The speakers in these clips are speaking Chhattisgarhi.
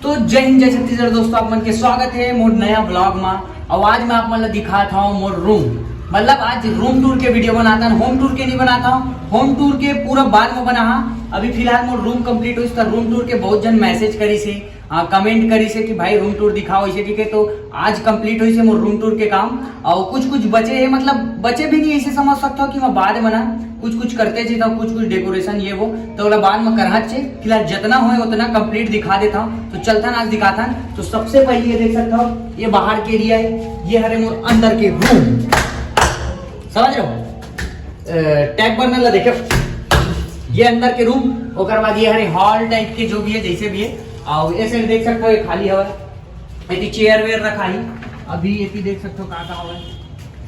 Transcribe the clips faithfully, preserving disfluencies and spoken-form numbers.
तो जय हिंद, जय छत्तीसगढ़ दोस्तों, आप मन के स्वागत है मोर नया ब्लॉग मा। और आज मैं आप मन ला दिखात हूँ मोर रूम, मतलब आज रूम टूर के वीडियो बनाता हूँ, होम टूर के नहीं बनाता हूँ। होम टूर के पूरा बाद में बना हा। अभी फिलहाल मोर रूम कंप्लीट होइस, तो रूम टूर के बहुत जन मैसेज करिस हे, कमेंट करिस हे कि भाई रूम टूर दिखाओ इसे, ठीक है। तो आज कंप्लीट होइस हे मोर रूम टूर के काम। और कुछ कुछ बचे हे, मतलब बचे भी नहीं, ऐसे समझ सकता हूँ कि मैं बाद में ना कुछ कुछ करते जी था, कुछ कुछ डेकोरेशन ये वो, तो ओला बाद में करहा चे। फिलहाल जितना होए उतना कंप्लीट दिखा देता हूँ। तो चलता ना आज दिखाता हूँ। तो सबसे पहले ये देख सकता हूँ, ये बाहर के एरिया है, ये हरे मोर अंदर के रूम, समझ रहे हो? टैग बर्नर ला देखो, ये अंदर के रूम। ओकर बाद ये हरे हॉल टाइप के जो भी है, जैसे भी है। और ये साइड देख सकते हो, ये खाली हवा है, ये चेयर वेयर रखा ही। अभी ये देख सकते हो का का हवा है,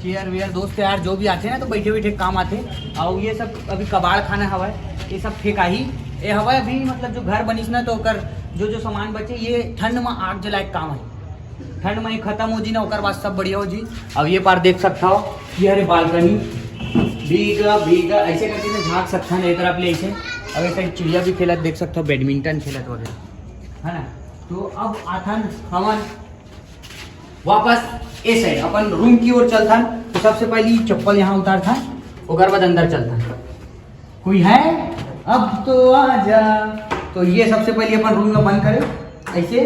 चेयर वेयर, दोस्त यार जो भी आते हैं ना, तो बैठे बैठे काम आते हैं। और ये सब अभी कबाड़ खाना हवा है, ये सब फेंका ही। ये हवा है अभी, मतलब जो घर बनिस ना, तो ओकर जो जो सामान बचे, ये ठंड में आग जलाए के काम है। ठंड में ही खत्म हो जी ना, ओकर बाद सब बढ़िया हो जी। अब ये पार देख सकता हो, ये हरे बालकनी, भीगा भीगा ऐसे करके ना झांक सकता है, इधर आप ले ऐसे। अब ऐसे चिड़िया भी खेलत देख सकता हो, बैडमिंटन खेलत वगैरह, है ना। तो अब आथन हमन वापस ए साइड अपन रूम की ओर चलथन। तो सबसे पहले चप्पल यहाँ उतारथन, ओकर बाद अंदर चलथन। कोई है? अब तो आ जा। तो ये सबसे पहले अपन रूम में बंद करे ऐसे।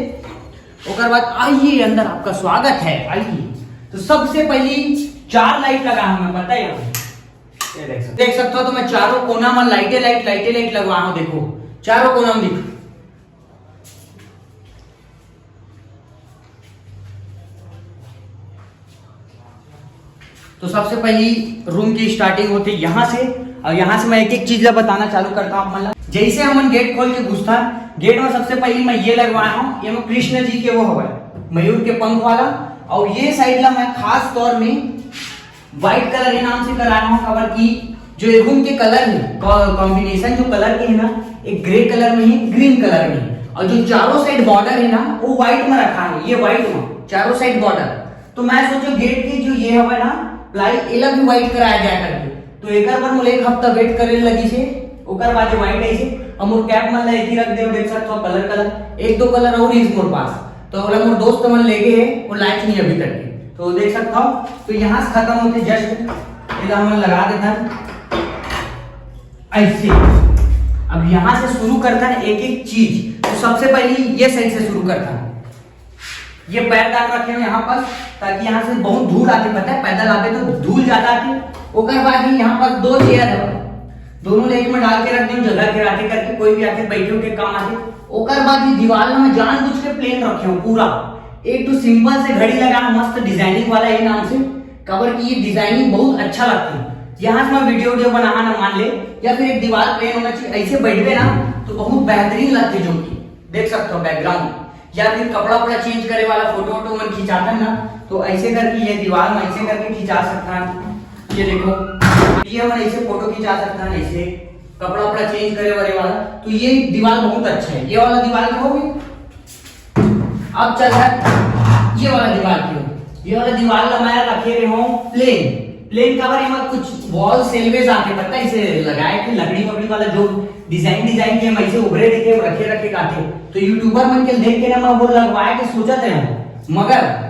ओकर बाद आइए, अंदर आपका स्वागत है, आइए। तो सबसे पहले चार लाइट लगा हूं मैं, पता है? ये देख सकते, देख सकते हो, तो मैं चारों कोना में लाइटे लाइट, लाइटे लाइट लगवा हूं। देखो, चारों कोना में दिख। तो सबसे पहली रूम की स्टार्टिंग होती है यहाँ से, और यहाँ से मैं एक एक चीज ला बताना चालू करता हूँ आप मन ला। जैसे हमन गेट खोल के घुसता, गेट में सबसे पहली मैं ये लगवाया हूँ, ये मैं कृष्ण जी के वो हवा, मयूर के पंख वाला। और ये साइड ला मैं खास तौर में व्हाइट कलर के नाम से कराया हूँ, काबर कि जो ये रूम के कलर है, कॉम्बिनेशन जो कलर के है ना, एक ग्रे कलर में है, ग्रीन कलर में है, और जो चारों साइड बॉर्डर है ना, वो व्हाइट में रखा है, ये व्हाइट में चारों साइड बॉर्डर। तो मैं सोचो गेट के जो ये हवा ना प्लाई, एला भी व्हाइट कराया जाए करके। तो एकर बर मोला एक हफ्ता वेट करे लगी से, ओकर बाद व्हाइट आई से। हम वो कैप मन ला एक ही रख दे, देख सकते हो कलर कलर, एक दो कलर और इस मोर पास। तो ओला मोर दोस्त मन लेके है, वो लाइक नहीं अभी तक के। तो देख सकता हो, तो यहाँ से खत्म होते जस्ट, एला हमन लगा देता है ऐसे। अब यहाँ से शुरू करता है एक एक चीज। तो सबसे पहले ये साइड से शुरू करता है। ये पैरदान रखे हुए यहाँ पर, ताकि यहाँ से बहुत धूल आती, पता है, पैदल आते तो धूल ज्यादा आती। ओकर बाद ही यहाँ पर दो चेयर है, दोनों लेग में डाल के रख दे, जगह के आते करके कोई भी आके बैठे उठे काम आते। ओकर बाद ये दीवार में मैं जानबूझ के प्लेन रखे हूँ पूरा, एक तो सिंपल से घड़ी लगा, मस्त डिजाइनिंग वाला ये नाम से, काबर कि ये डिजाइनिंग बहुत अच्छा लगता है। यहाँ से मैं वीडियो वीडियो बनाना मान ले, या फिर एक दीवार प्लेन होना चाहिए, ऐसे बैठबे ना तो बहुत बेहतरीन लगते, जो कि देख सकते हो बैकग्राउंड, या फिर कपड़ा वपड़ा चेंज करे वाला फोटो वोटो मन खिंचाथन ना, तो ऐसे करके ये दीवार में ऐसे करके खिंचा सकता है। ये देखो, ये हमन ऐसे फोटो खिंचा सकता है, ऐसे कपड़ा वपड़ा चेंज करे वाले वाला। तो ये दीवार बहुत अच्छा है, ये वाला दीवार देखो भी। अब चल रहा है ये वाला दीवार की ओर। ये वाला दीवार ला मैं रखे रहे हूँ प्लेन। प्लेन काबर, एमा कुछ वॉल सेल्वेज आके, पता है, इसे लगाए के लकड़ी वकड़ी वाला जो डिजाइन डिजाइन के हम ऐसे उभरे देखे, रखे रखे काथे। तो यूट्यूबर मन के देख के ना मैं वो लगवाए के सोचत रहे हूँ, मगर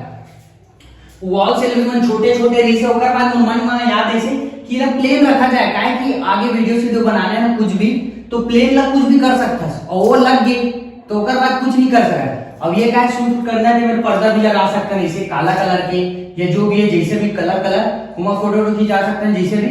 वॉल सेल्वेज मन छोटे छोटे रहिसे, ओकर बाद मोर मन में याद ऐसे कि ना प्लेन रखा जाए, काहे कि आगे वीडियो सीडियो बनाना है ना कुछ भी, तो प्लेन ला कुछ भी कर सकथस, और वो लग गई तो ओकर बाद कुछ नहीं कर सकत। अब ये का शूट करना है, तो पर्दा भी लगा सकते हैं, जैसे काला कलर के या जो भी है, जैसे भी कलर कलर, ओमा फोटो वोटो खिंचा सकते हैं, जैसे भी।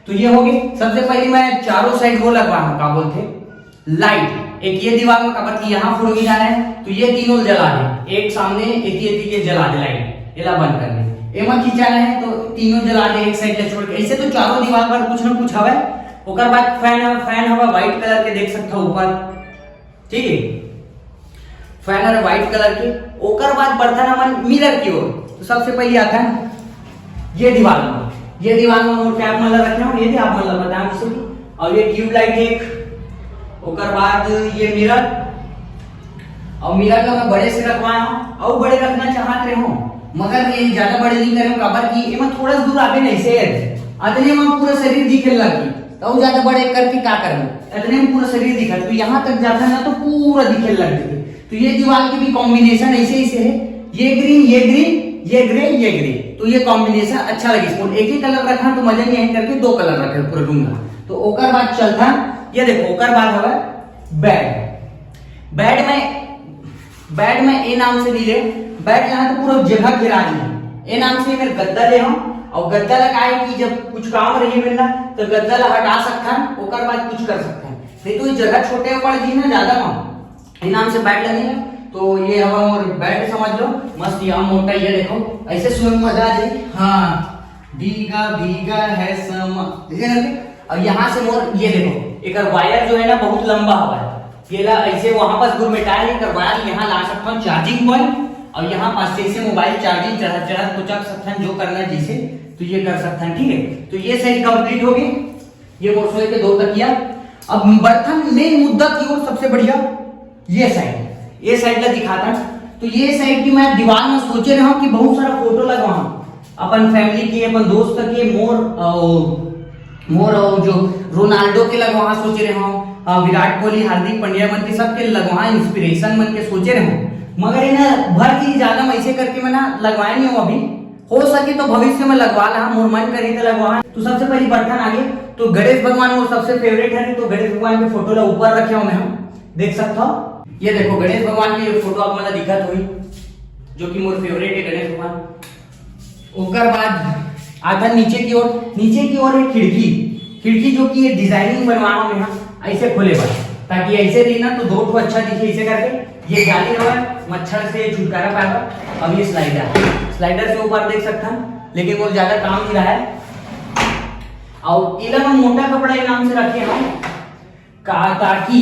तो ये हो गई। सबसे पहले मैं चारों साइड वो लगवा हूँ, का बोलते, लाइट। एक ये दीवार में, काबर कि यहाँ फोटो खिंचाना है, तो ये तीनों जला दे, एक सामने, एक ये, ये जला दे लाइट, एला बंद कर दे। एमा खिंचाना है तो तीनों जला दे, एक साइड ले छोड़ के। ऐसे तो चारों दीवार पर कुछ ना कुछ हवा है। ओकर बाद फैन है, फैन हवा व्हाइट कलर के, देख सकते हो ऊपर, ठीक है, फैन है व्हाइट कलर के। ओकर बाद बढ़ता ना मन मिरर की ओर। तो सबसे पहले आता है ये दीवार में, ये दीवार में मोर कैप मन ला रखे हो, ये भी आप मन ला बताया किसी की। और ये ट्यूबलाइट एक, ओकर बाद ये मिरर, और मिरर ला मैं बड़े से रखवाया हूँ, और बड़े रखना चाहत रहे हूँ, मगर ये ज्यादा बड़े नहीं करे हूँ, काबर कि एमा थोड़ा सा दूर आबे नहीं से अतने में पूरा शरीर दिखे लगी। अउ ज्यादा बड़े करके का करबो, इतने में पूरा शरीर दिखत, तो यहाँ तक जाता ना तो पूरा दिखे लग जाते। तो ये दीवार के भी कॉम्बिनेशन ऐसे ऐसे है, ये ग्रीन, ये ग्रीन, ये ग्रे, ये ग्रे, तो ये कॉम्बिनेशन अच्छा लगे। इसको एक ही कलर रखा तो मजा नहीं आए करके दो कलर रखे पूरे रूम का। तो ओकर बाद चलता, ये देखो ओकर बाद हवे बेड। बेड में, बेड में ए नाम से नहीं ले, बेड यहाँ तो पूरा जगह घेरा है। ए नाम से मेरे गद्दा ले हम, और गद्दा लगा है कि जब कुछ काम रही मेरे ना तो गद्दा ला हटा सकता है, ओकर बाद कुछ कर सकता है, नहीं तो ये जगह छोटे पड़ गई ना ज्यादा में। ए नाम से बेड लगे ना, तो ये हवा और बेड समझ लो, मस्त या मोटा, ये देखो ऐसे सोए में मजा आ जाए। हाँ, भीगा भीगा है समा, ठीक है ना? और यहाँ से मोर ये देखो, एक वायर जो है ना बहुत लंबा हवा है, ये ला ऐसे वहां पास गुरमेटाए लेकर वायर यहाँ ला सकता हूँ चार्जिंग पॉइंट, और यहाँ पास से इसे मोबाइल चार्जिंग चढ़ा चढ़ा तो चढ़ सकता है, जो करना है जैसे, तो ये कर सकता है, ठीक है। तो ये साइड कंप्लीट होगी, ये मोर सोए के दो तकिया। अब बढ़थन मेन मुद्दा की ओर, सबसे बढ़िया ये साइड, ये साइड ला दिखाता। तो ये साइड की मैं दीवार में सोचे रहा हूँ कि बहुत सारा फोटो लगवाऊं अपन फैमिली के, अपन दोस्त के, मोर अ, मोर अ, जो रोनाल्डो के लगवा सोचे रहे हूँ, अ, विराट कोहली, हार्दिक पांड्या मन के, सबके लगवा इंस्पिरेशन मन के सोचे रहे हूँ, मगर ये ना भर की ज्यादा मैं ऐसे करके मैं ना लगवाए नहीं हूँ अभी। हो सके तो भविष्य में लगवा ला, मोर मन करे तो लगवा। तो सबसे पहली बढ़थन आगे, तो गणेश भगवान मोर सबसे फेवरेट है, तो गणेश भगवान के फोटो ला ऊपर रखे हूँ मैं, हम देख सकता हूँ। ये देखो गणेश भगवान की ये फोटो आप मतलब दिखत हुई, जो कि मोर फेवरेट है गणेश भगवान। ओकर बाद आथन नीचे की ओर, नीचे की ओर एक खिड़की, खिड़की जो कि ये डिजाइनिंग बनवाना में हम ऐसे खोले बा, ताकि ऐसे रही ना तो दो ठो अच्छा दिखे ऐसे करके। ये जाली हवा, मच्छर से छुटकारा पाएगा। अब ये स्लाइडर, स्लाइडर से ऊपर देख सकता है, लेकिन वो ज्यादा काम नहीं रहा है। और इला में मोटा कपड़ा इनाम से रखे हम का, ताकि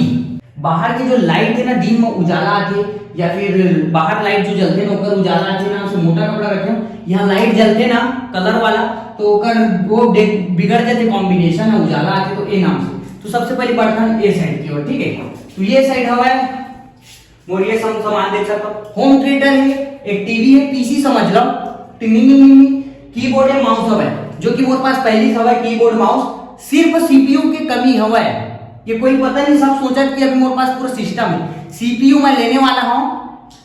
बाहर के जो लाइट है ना दिन में उजाला आथे, या फिर बाहर लाइट जो जलते ना ओकर उजाला आथे ना, उसे मोटा कपड़ा रखे हो। यहाँ लाइट जलते ना कलर वाला, तो ओकर वो डे- बिगड़ जाते कॉम्बिनेशन है, उजाला आथे तो ए नाम से। तो सबसे पहले बढ़थन ए साइड की ओर, ठीक है। तो ये साइड हवा है मोर, ये सब सामान देख सकता हूँ। होम थिएटर है, एक टीवी है, पीसी समझ लो, टिंग टिंग टिंग टिंग, कीबोर्ड है, माउस हवा है, जो कि मोर पास पहली से हवा है कीबोर्ड माउस। सिर्फ सीपीयू के कमी हवा है, ये कोई पता नहीं, सब सोचत कि अभी मोर पास पूरा सिस्टम है। सीपीयू मैं लेने वाला हूँ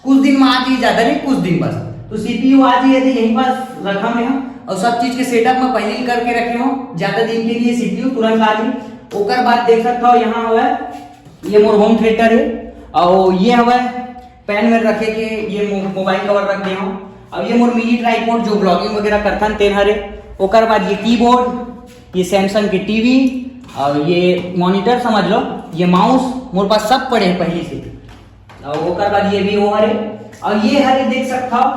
कुछ दिन में, आज ही ज्यादा नहीं, कुछ दिन बस। तो सीपीयू आज ही यदि यहीं पास रखा मैं हूँ, और सब चीज के सेटअप मैं पहले ही करके रखे हूँ, ज्यादा दिन के लिए सीपीयू तुरंत आ जाए। ओकर बाद देख सकता हो यहाँ हवा है, ये मोर होम थिएटर है, और ये हवा है पेन में रखे के, ये मो-, मोबाइल कवर रख दे हूँ। अब ये मोर मिनी ट्राइपॉड जो ब्लॉगिंग वगैरह करथन तेन हरे। ओकर बाद ये कीबोर्ड, ये सैमसंग के टीवी, और ये मॉनिटर समझ लो, ये माउस, मोर पास सब पड़े हैं पहले से। और ओकर बाद ये भी वो हरे, और ये हरे देख सकता हो,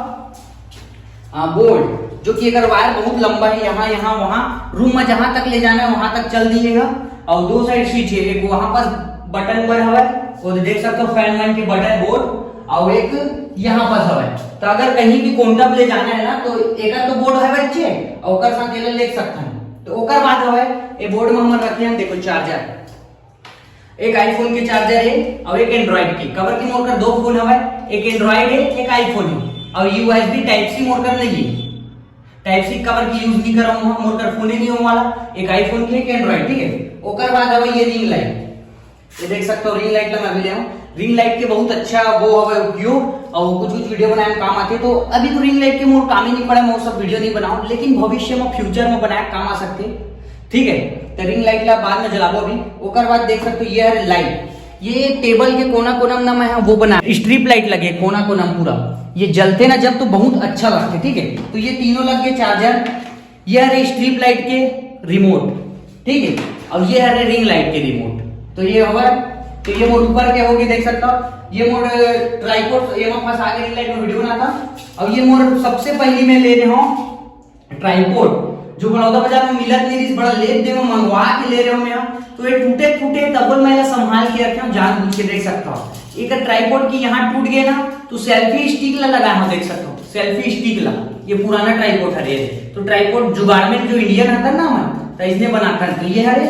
हाँ, बोर्ड, जो कि अगर वायर बहुत लंबा है, यहाँ, यहाँ, वहाँ, रूम में जहां तक ले जाना है वहां तक चल दिएगा। और दो साइड स्विच है, एक वहां पर बटन पर हवा है, वो तो देख सकते हो फैन वैन के बटन बोर्ड, और एक यहाँ पर हवा है। तो अगर कहीं भी कोंटा पे ले जाना है ना, तो एक तो बोर्ड है बच्चे, और ओकर साथ ये ले सकते हैं। तो ओकर बाद हवा है, ये बोर्ड में हम रखे हैं, देखो चार्जर, एक आईफोन के चार्जर है और एक एंड्रॉइड के। कवर के मोर कर दो फोन हवा है, एक एंड्रॉइड है, एक आईफोन है, और यूएसबी टाइप सी मोर कर नहीं है। टाइप सी कवर की यूज नहीं कर रहा हूँ, मोर कर फोन ही नहीं होने वाला। एक आईफोन की, एक एंड्रॉइड, ठीक है। ओकर बाद हवा ये रिंग लाइट, ये देख सकते हो रिंग लाइट लगा भी ले हूँ। रिंग लाइट के बहुत अच्छा वो हवा उपयोग, और कुछ कुछ वीडियो बनाने में काम आते। तो अभी तो रिंग लाइट के मोर काम ही नहीं पड़ा, मैं वो सब वीडियो नहीं बनाऊँ, लेकिन भविष्य में फ्यूचर में बनाए काम आ सकते, ठीक है। तो रिंग लाइट ला बाद में जलाबो अभी। ओकर बाद देख सकते हो ये है लाइट, ये टेबल के कोना कोना में ना मैं वो बना स्ट्रिप लाइट लगे कोना कोना में पूरा, ये जलते ना जब तो बहुत अच्छा लगते, ठीक है। तो ये तीनों लग गए चार्जर, ये हरे स्ट्रिप लाइट के रिमोट, ठीक है, और ये हरे रिंग लाइट के रिमोट। तो ये हमारा, तो ये मोर ऊपर के होगी, देख सकता हो, ये मोर ट्राइपॉड, ये मैं फंसा के रिंग लाइट में वीडियो बनाता। और ये मोर सबसे पहली मैं ले रहे हूँ ट्राइपॉड, जो बड़ौदा बाजार में मिलत नहीं रही, बड़ा लेट दे में मंगवा के ले रहे हो मैं। तो ये टूटे फूटे तबल मैं संभाल के रखे हूँ, जान बूझ के, देख सकता हो। एक ट्राइपॉड की यहाँ टूट गए ना, तो सेल्फी स्टिक ला लगा है, देख सकते हो सेल्फी स्टिक ला, ये पुराना ट्राइपॉड हरे। तो ट्राइपॉड जुगाड़ में जो इंडियन आता ना मन, तो इसने बनाता है। तो ये हरे,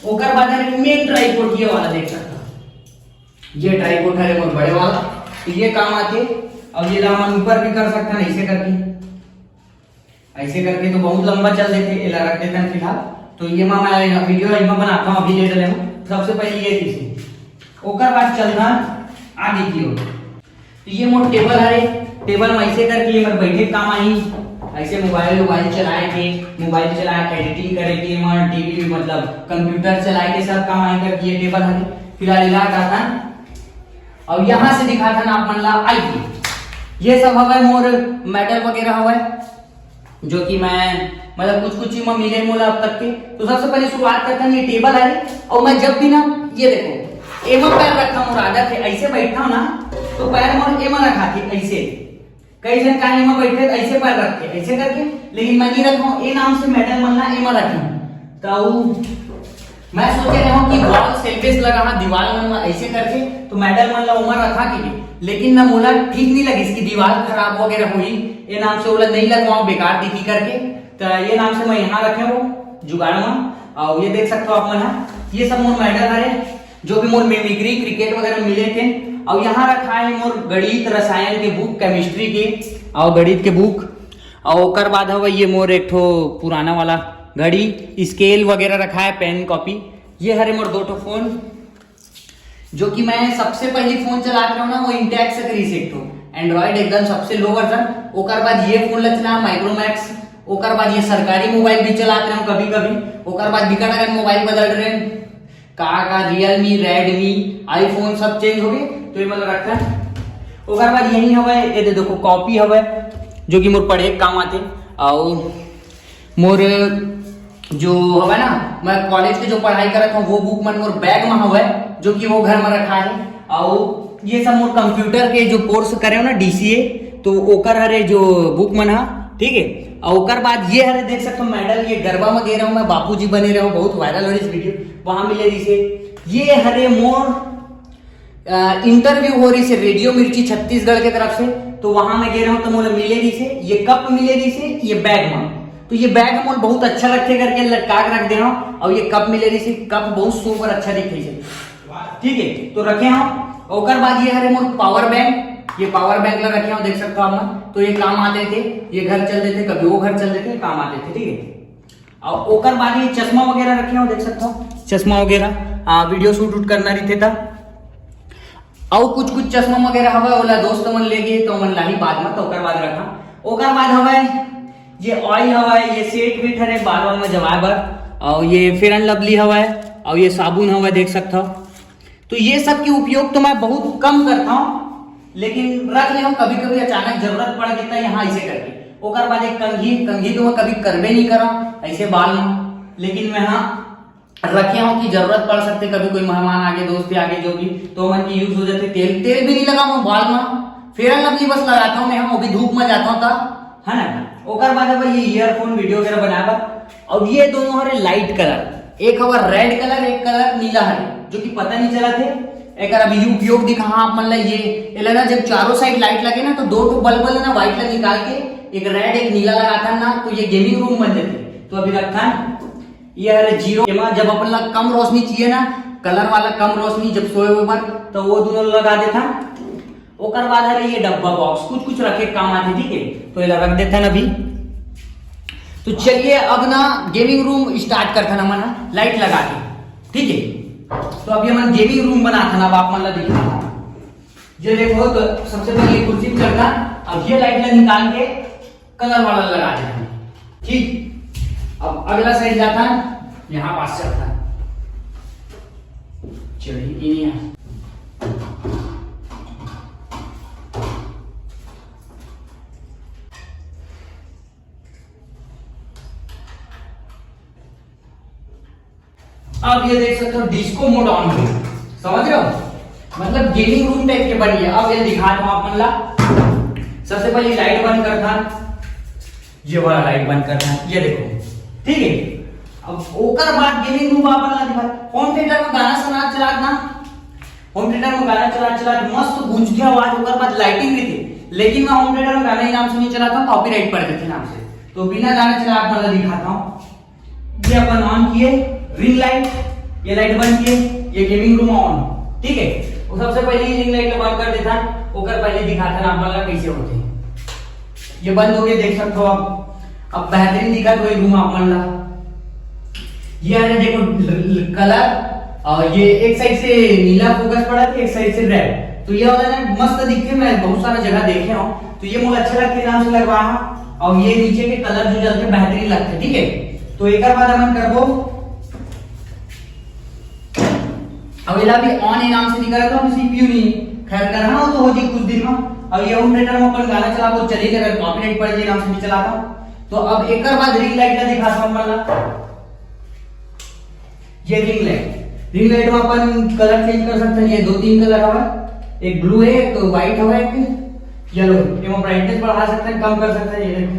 ओकर बाद मेन ट्राइपॉड ये वाला देख सकते हो, ये ट्राइपॉड हरे बहुत बड़े वाला, तो ये काम आते। और ये ला मन ऊपर भी कर सकते हैं ऐसे करके, ऐसे करके तो बहुत लंबा चल देते, एला रख देते हैं फिलहाल। तो ये मैं वीडियो इमा बनाता हूँ, अभी ले डले हूँ। सबसे पहले ये चीज, ओकर बाद चलना आगे की ओर। तो ये मोर टेबल हरे, टेबल में ऐसे करके ये मेरे बैठे काम आई, ऐसे मोबाइल वोबाइल चलाए के, मोबाइल चलाए के एडिटिंग करे के, मैं टीवी मतलब कंप्यूटर चलाए के सब काम आई करके ये टेबल हरे। फिलहाल इला आता, और यहाँ से दिखाथन आप मन ला, आइए, ये सब हवय मोर मेडल वगैरह हवय, जो कि मैं मतलब कुछ कुछ चीज में मिले मोला अब तक के। तो सबसे पहले शुरुआत करथन, ये टेबल है, और मैं जब भी ना, ये देखो, एमा पैर रखा मोर आदत है, ऐसे बैठा ना तो पैर मोर एमा रखा थे ऐसे। कई जन काहे एमा बैठे ऐसे पैर रख के ऐसे करके, लेकिन मैं नहीं रखा हूँ, ए नाम से मेडल मन ला एमा रखी हूँ। तो मैं सोचे रहे हूँ कि वॉल सेल्फेज लगा, हाँ, दीवार मन में ऐसे करके, तो मेडल मन ला ओमा रखा के, लेकिन ना मोला ठीक नहीं लगिस कि दीवार खराब वगैरह होई, ये नाम से ओला नहीं लगवाऊं, बेकार दिखी करके। तो ये नाम से मैं यहाँ रखे हूँ जुगाड़ में। और ये देख सकते हो आप मन ह, ये सब मोर मेडल हरे, जो भी मोर मिमिक्री क्रिकेट वगैरह मिले थे। और यहाँ रखा है मोर गणित रसायन के बुक, केमिस्ट्री के और गणित के बुक। और ओकर बाद हवे ये मोर एक ठो पुराना वाला घड़ी, स्केल वगैरह रखा है, पेन कॉपी। ये हरे मोर दो ठो फोन, जो कि मैं सबसे पहली फोन चलात रहे हूँ ना, वो इंटेक्स के रहिस एक ठो एंड्रॉइड, एकदम सबसे लो वर्जन। ओकर बाद ये फोन ला चला माइक्रोमैक्स, ओकर बाद ये सरकारी मोबाइल भी चलात रहे हूँ कभी कभी। ओकर बाद बिकट अकन मोबाइल बदल रहे हैं, का का रियलमी, रेडमी, आईफोन सब चेंज हो गए, तो ये मतलब रखा है। ओकर बाद यही हवे, ये दे देखो कॉपी हवे, जो कि मोर पढ़े के काम आते। और मोर जो हवे ना, मैं कॉलेज के जो पढ़ाई करत हूँ, वो बुक मन मोर बैग में हवे, जो कि वो घर में रखा है। और ये सब मोर कंप्यूटर के जो कोर्स करे हो ना, डीसीए, तो ओकर हरे जो बुक मन हा, ठीक है। और ओकर बाद ये हरे देख सकते हो मेडल, ये गरबा में गे रहे हूँ मैं, बापू जी बने रहे हूँ, बहुत वायरल हो रही वीडियो, वहां मिले रहिसे। ये हरे मोर इंटरव्यू हो रहिसे रेडियो मिर्ची छत्तीसगढ़ के तरफ से, तो वहां मैं गे रहे हूँ तो मोला मिले रहिसे, ये कप मिले रहिसे, ये बैग में। तो ये बैग मोला बहुत अच्छा लगते करके लटका के रख दे रहा हूँ, और ये कप मिले रहिसे, कप बहुत सुपर अच्छा दिखे से, ठीक है। तो रखे हूँ। ओकर बाद ये हरे मोर पावर बैंक, ये पावर बैंक ला रखे हूँ, देख सकते हो आप मन। तो ये काम आते थे, ये घर चल देते, कभी वो घर चल देते, काम आते थे, ठीक है। और ओकर बाद ये चश्मा वगैरह रखे हो, देख सकते हो, चश्मा वगैरह, आ, वीडियो शूट उट करना रहिथे त। और कुछ कुछ चश्मा वगैरह हवा, ओला दोस्त मन ले गए तो मन लाही बाद में, तो ओकर बाद रखा। ओकर बाद हवा ये ऑयल हवा, ये सेट वेट हरे बाल वाल में जमाए बर, और ये फेयर एंड लवली हवा, और ये साबुन हवा, देख सकते हो। तो ये सब के उपयोग तो मैं बहुत कम करता हूँ, लेकिन रख ले हूँ, कभी कभी अचानक जरूरत पड़ गई तो यहाँ ऐसे करके। ओकर बाद एक कंघी, कंघी तो मैं कभी करबे नहीं करा ऐसे बाल में, लेकिन मैं हाँ रखे हूँ कि जरूरत पड़ सकते, कभी कोई मेहमान आगे, दोस्त आगे, जो भी, तो मन की यूज हो जाते। तेल, तेल भी नहीं लगाऊँ बाल में, फेयर एंड लवली बस लगाता हूँ मैं, हाँ, वो भी धूप में जाता हूँ तब, है ना। ओकर बाद अब ये ईयरफोन वीडियो वगैरह बनाए बर। अब ये दोनों हरे लाइट कलर, एक हवा रेड कलर, एक कलर नीला हरे, जो कि पता नहीं चला थे। एक अभी उपयोग दिखा हाँ आप मन ला, ये एला ना जब चारों साइड लाइट लगे ना, तो दो ठो बल्ब ला ना व्हाइट ला निकाल के एक रेड एक नीला लगाता ना, तो ये गेमिंग रूम बन जाते। तो अभी रखा है ये हरे जीरो, एमा जब अपन ला कम रोशनी चाहिए ना, कलर वाला कम रोशनी, जब सोए हुए पर, तो वो दोनों लगा देता। ओकर बाद हरे ये डब्बा बॉक्स, कुछ कुछ रखे काम आते, ठीक है, तो एला रख देता ना अभी। तो चलिए अब ना गेमिंग रूम स्टार्ट करता ना मन, लाइट लगा के, ठीक है। तो अभी हमन गेमिंग रूम बनाता ना, अब आप मन ला दिखाता। ये देखो, तो सबसे पहले ये कुर्सी पे चढ़ता, अब ये लाइट ला निकाल के कलर वाला लगा देता हूँ। ठीक, अब अगला साइड जाता है, यहाँ पास चलता है। चढ़ी की नहीं है। अब ये देख सकते हो डिस्को मोड ऑन हो गया, समझ रहे हो? मतलब गेमिंग रूम टाइप के बन गया। अब ये दिखा रहा हूँ आप मन ला, सबसे पहले लाइट बंद करता, ये वाला लाइट बंद करता, ये देखो, ठीक है। अब ओकर बाद गेमिंग रूम आप मन ला दिखा, होम थिएटर में गाना सुना चला ना, होम थिएटर में गाना चला चला मस्त गूंजती आवाज, ओकर बाद लाइटिंग भी थी, लेकिन मैं होम थिएटर में गाना ही नाम से नहीं चलाता, कॉपीराइट पड़ जाती नाम से। तो बिना गाना चला आप मन ला दिखाता हूँ, ये अपन ऑन किए रिंग लाइट, ये लाइट बंद किए, ये गेमिंग रूम ऑन, ठीक है। वो सबसे पहले ही रिंग लाइट बंद कर देता, ओकर पहले दिखाता ना आप मन ला कैसे होते हैं। ये बंद हो गए, देख सकते हो आप। अब बेहतरीन दिखा तो रूम आप मन ला। ये आ रहा, देखो, कलर, और ये एक साइड से नीला फोकस पड़ा था, एक साइड से रेड। तो ये वाला ना मस्त दिखते, मैं बहुत सारा जगह देखे हूँ, तो ये मुझे अच्छा लगता है, नाम से लगवाया। और ये नीचे के कलर जो जलते बेहतरीन लगते, ठीक है। तो एक बार अपन करबो, अब एला भी ऑन ही नाम से निकला था, सीपीयू नहीं। खैर, करना हो तो हो जी कुछ दिन में। अब ये होम थिएटर में अपन गाना चलाबो, चली, अगर कॉपीराइट पड़ जाए, नाम से नहीं चलाता। तो अब एक बार रिंग लाइट का दिखाता हूँ, मतलब ये रिंग लाइट, रिंग लाइट में अपन कलर चेंज कर सकते हैं। ये दो तीन कलर हवा, एक ब्लू है, एक व्हाइट हवा, एक येलो। ये ब्राइटनेस बढ़ा सकते हैं, कम कर सकते हैं। ये देखो,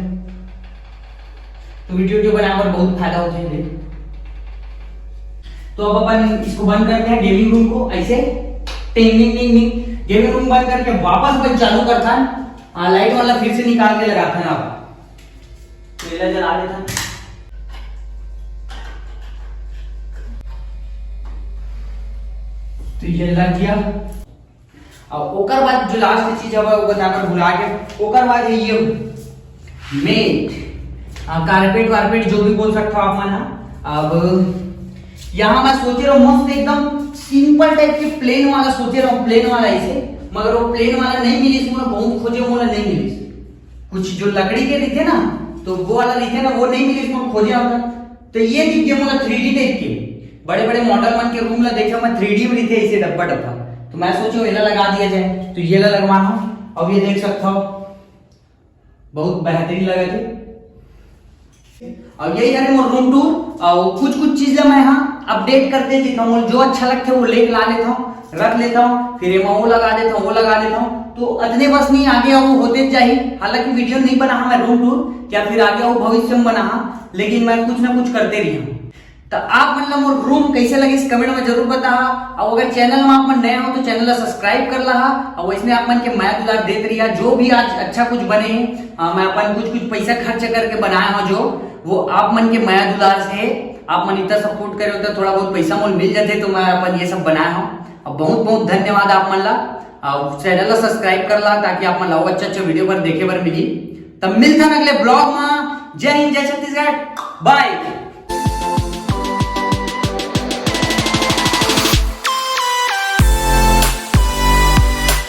तो वीडियो जो बनाने पर बहुत फायदा होता है। तो अब अपन इसको बंद करते हैं, गेमिंग रूम को ऐसे टिंग टिंग टिंग टिंग। गेमिंग रूम बंद करके वापस अपन चालू करता है। हाँ, लाइट वाला फिर से निकाल के लगाता है ना। तो ये जला देता है। तो ये लग गया। अब ओकर बाद जो लास्ट चीज है वो बताकर भुला के, ओकर बाद है ये मेट, कारपेट वारपेट जो भी बोल सकते हो आप मन। अब यहाँ मैं सोचे रहा हूँ मस्त एकदम सिंपल टाइप के प्लेन वाला सोचे रहा हूँ, प्लेन वाला ऐसे, मगर वो प्लेन वाला नहीं मिली, इसमें बहुत खोजे, मोला नहीं मिली। कुछ जो लकड़ी के दिखे ना, तो वो वाला दिखे ना, वो नहीं मिली, इसमें खोजे होता। तो ये दिख गया मोला थ्री डी टाइप के, बड़े बड़े मॉडल मन के रूम ला देखे मैं, थ्री डी में दिखे ऐसे डब्बा डब्बा। तो मैं सोचो एला लगा दिया जाए, तो ये ला लगवाना। अब ये देख सकता हो, बहुत बेहतरीन लगे थे। और यही है मोर रूम टूर। और कुछ कुछ चीजें मैं हाँ अपडेट करते जीता हूँ, जो अच्छा लगता है वो लेके ला लेता हूँ, रख लेता हूँ, फिर एमा वो लगा देता हूँ, वो लगा देता हूँ। तो अतने बस नहीं, आगे वो होते जाही। हालांकि वीडियो नहीं बना हाँ मैं रूम टूर, क्या फिर आगे वो भविष्य में बना हाँ, लेकिन मैं कुछ ना कुछ करते रही हूँ। तो आप मन ला मोर रूम कैसे लगे, इस कमेंट में जरूर बताहा। और अगर चैनल में आप मन नए हो तो चैनल ला सब्सक्राइब कर लहा। और वैसने आप मन के मया दुलार देत रहिहा, जो भी आज अच्छा कुछ बने, आ, मैं अपन कुछ कुछ पैसा खर्च करके बनाया हूँ, जो वो आप मन के मया दुलार से है। आप मन इतना सपोर्ट करे हो तो थोड़ा बहुत पैसा मोल मिल जाते, तो मैं अपन ये सब बनाया हूँ। अब बहुत बहुत धन्यवाद आप मन ला। और चैनल ला सब्सक्राइब कर ला, ताकि आप मन ला और अच्छा अच्छा वीडियो पर देखे बर मिली। तब मिलता अगले ब्लॉग में। जय हिंद, जय छत्तीसगढ़, बाय।